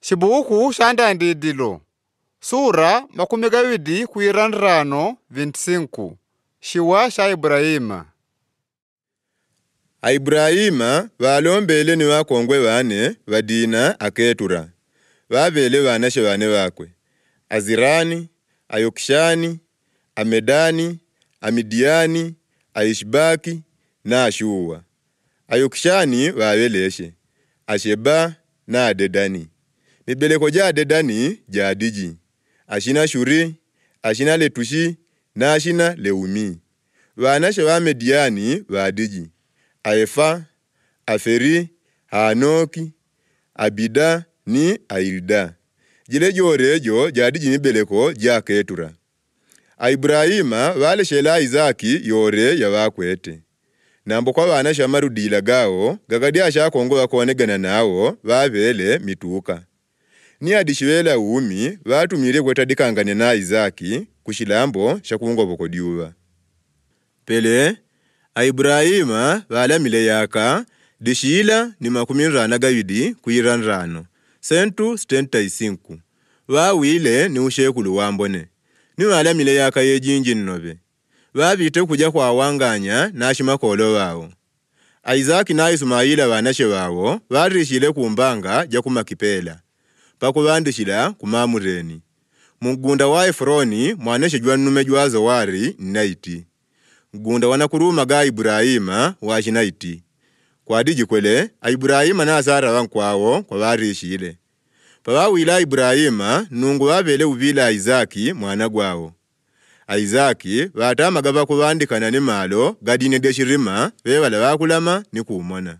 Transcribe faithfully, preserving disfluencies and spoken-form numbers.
Shibuku sha Ndandidilo, sura makumi kavili kuyira ndrano, vingt-cinq. Shiwa sha Ibrahima. A Ibrahima valombele ni vakongwe vane va Dina a Ketura. Vavele vanashe vane vakwe: Azirani, Ayokishani, Amedani, Amidiani, Aishibaki, na Ashuwa. Ayokishani vavele she Asheba na Adedani. Mibeleko ja Adedani jadiji: Ashina Shuri, Ashina Letushi, na Ashina Leumi. Vanashe va Mediani vadiji: Aefa, Aferi, Hanoki, Abida, ni Ailda. Jile jore jo jadiji mibeleko ja Ketura. A Ibrahima valeshela Izaki yore yavakwete. Nambo kwa vanashe va marudila gao, gakadi ashe akongwe vakonegana nao vavele mituka. Ni adishivela umi vatumile kweta dikangane na Izaki ku shilambo sha kungovoko diuva. Pele, a Ibrahima valamile yaka dishila ni makumi ndrana gavili kuyira ndrano, cento setenta e cinco. Vawile ni ushekulu wambone. Ni valamile yaka yejinji nno ve. Vavite kuja kwawanganya na shimakolo vao. A Izaki na Ismaila vanashe vao varishile ku mbanga ja ku Makipela, pakuvandishila ku Mamureni, mungunda wa Efroni mwanashe jwa nume jwa Zoari Nnaiti. Ngunda wa nakuruma ga Ibrahima wa Shinaiti. Kwadiji kwele, a Ibrahima na Sara vankwao kwavarishile. Pavawila Ibrahima, Nungu vavele uvila Izaki mwana gwao. A Izaki vatama gava kuvandikana ni malo gadine de shirima, vevala vakulama ni kumona.